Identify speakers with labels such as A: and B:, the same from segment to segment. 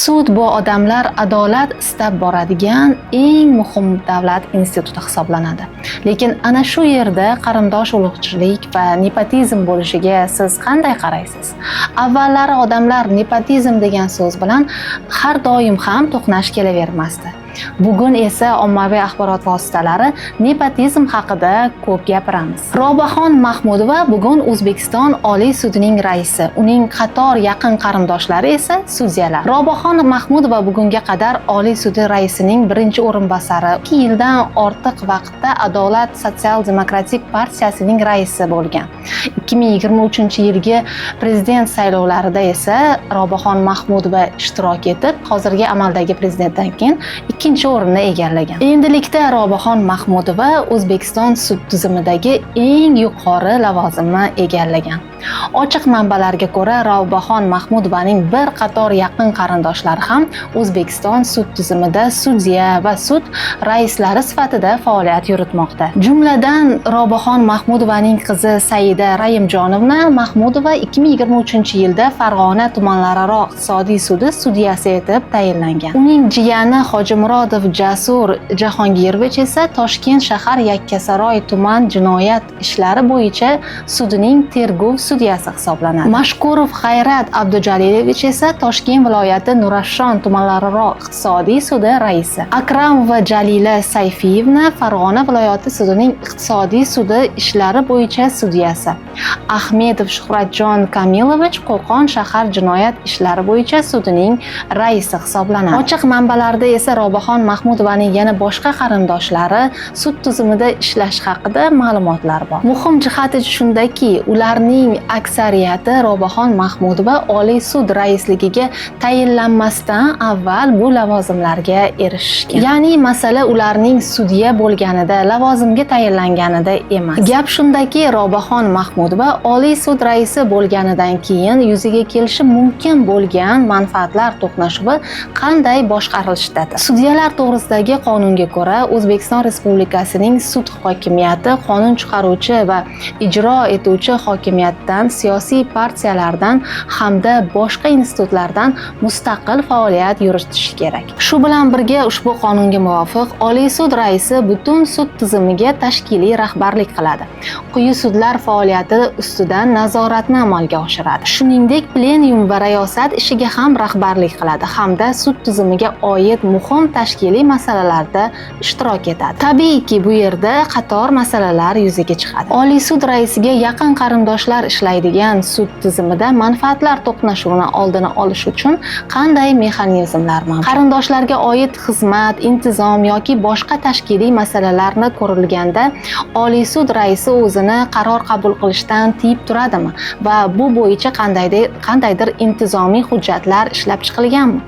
A: Sud bu odamlar adolat istab boradigan eng muhim davlat instituti hisoblanadi. Lekin ana shu yerda qarindosh urug'chilik va nepotizm bo'lishiga siz qanday qaraysiz? Avvallari odamlar nepotizm degan so'z bilan har doim ham to'qnash kelavermasdi. Bugun esa ommaviy axborot vositalari nepotizm haqida ko'p gapiramiz. Robaxon Mahmudova bugun O'zbekiston Oliy sudining raisi, uning qator yaqin qarindoshlari esa sudyalar. Robaxon Mahmudova bugunga qadar Oliy sudi raisining birinchi o'rinbosari, 2 yildan ortiq vaqtda Adolat sotsial-demokratik partiyasining raisi bo'lgan. 2023-yilgi prezident saylovlarida esa Robaxon Mahmudova ishtirok etib, hozirgi amaldagi prezidentdan keyin ikkinchi o'rinni egallagan. Endilikda Robaxon Mahmudova O'zbekiston sud tizimidagi eng yuqori lavozimni egallagan. Ochiq manbalarga ko'ra, Robaxon Mahmudovaning bir qator yaqin qarindoshlari ham O'zbekiston sud tizimida sudya va sud raislari sifatida faoliyat yuritmoqda. Jumladan, Robaxon Mahmudovaning qizi Saida Rayimjonovna Mahmudova 2023-yilda Farg'ona tumanlararo iqtisodiy sudi sudyasi etib tayinlangan. Uning jiyani Hojimurodov Jasur Jahongirovich esa Toshkent shahar Yakkasaroy tuman jinoyat ishlari bo'yicha sudining tergov sudyasi hisoblanadi. Mashkurov G'ayrat Abdujalilovich esa Toshkent viloyati Nurafshon tumanlararo iqtisodiy sudi raisi. Akramova Jalila Sayfiyevna Farg'ona viloyati sudining iqtisodiy sudi ishlari bo'yicha sudyasi. Ahmedov Shuhratjon Kamilovich Qo'qon shahar jinoyat ishlari bo'yicha sudining raisi hisoblanadi. Ochiq manbalarda esa Robaxon Mahmudovaning yana boshqa qarindoshlari sud tizimida ishlash haqida ma'lumotlar bor. Muhim jihati shundaki, ularning aksariyati Robaxon Mahmudova Oliy sud raisligiga tayinlanmasdan avval bu lavozimlarga erishishgan. Ya'ni masala ularning sudya bo'lganida, lavozimga tayinlanganida emas. Gap shundaki, Robaxon Mahmudova Oliy sud raisi bo'lganidan keyin yuzaga kelishi mumkin bo'lgan manfaatlar to'qnashuvi qanday boshqarilishidadir. Sudyalar to'g'risidagi qonunga ko'ra, O'zbekiston Respublikasining sud hokimiyati qonun chiqaruvchi va ijro etuvchi hokimiyatdan, siyosiy partiyalardan hamda boshqa institutlardan mustaqil faoliyat yuritishi kerak. Shu bilan birga, ushbu qonunga muvofiq Oliy sud raisi butun sud tizimiga tashkiliy rahbarlik qiladi. Quyi sudlar faoliyati ustidan nazoratni amalga oshiradi. Shuningdek, plenum va rayosat ishiga ham rahbarlik qiladi hamda sud tizimiga oid muhim tashkiliy masalalarda ishtirok etadi. Tabiiyki, bu yerda qator masalalar yuzaga chiqadi. Oliy sud raisiga yaqin qarindoshlar ishlaydigan sud tizimida manfaatlar to'qnashuvini oldini olish uchun qanday mexanizmlar mavjud? Qarindoshlarga oid xizmat, intizom yoki boshqa tashkiliy masalalarni ko'rilganda Oliy sud raisi o'zini qaror qabul qilishdan tiyib turadimi va bu bo'yicha qandaydir intizomiy hujjatlar ishlab chiqilganmi?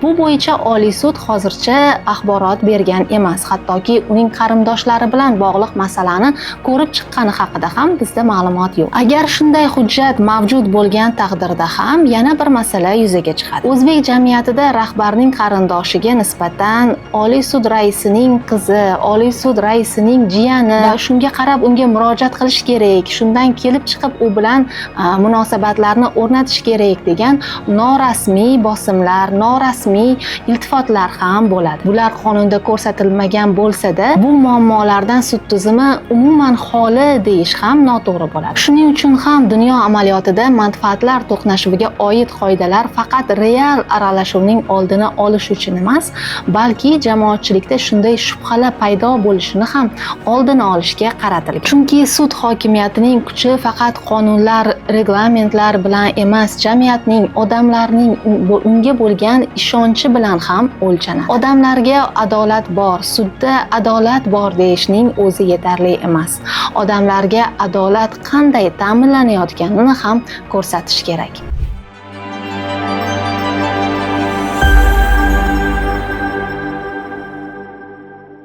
A: Bu bo'yicha Oliy sud hozircha axborot bergan emas, hattoki uning qarindoshlari bilan bog'liq masalani ko'rib chiqqani haqida ham bizda ma'lumot yo'q. Agar shunday hujjat mavjud bo'lgan taqdirda ham yana bir masala yuzaga chiqadi. O'zbek jamiyatida rahbarning qarindoshiga nisbatan Oliy sud raisining qizi, Oliy sud raisining jiyani va shunga qarab unga murojaat qilish kerak, shundan kelib chiqib u bilan munosabatlarni o'rnatish kerak degan norasmiy bosimlar, norasmiy iltifotlar ham bo'ladi. Bular qonunda ko'rsatilmagan bo'lsa-da, bu muammolardan sud tizimi umuman xoli deyish ham noto'g'ri bo'ladi. Shuning uchun ham dunyo amaliyotida manfaatlar to'qnashuviga oid qoidalar faqat real aralashuvning oldini olish uchun emas, balki jamoatchilikda shunday shubhalar paydo bo'lishini ham oldini olishga qaratilgan. Chunki sud hokimiyatining kuchi faqat qonunlar, reglamentlar bilan emas, jamiyatning, odamlarning unga bo'lgan ishonchi bilan ham o'lchanadi. Odamlarga adolat bor, sudda adolat bor deyishning o'zi yetarli emas. Odamlarga adolat qanday ta'minlanayotganini ham ko'rsatish kerak.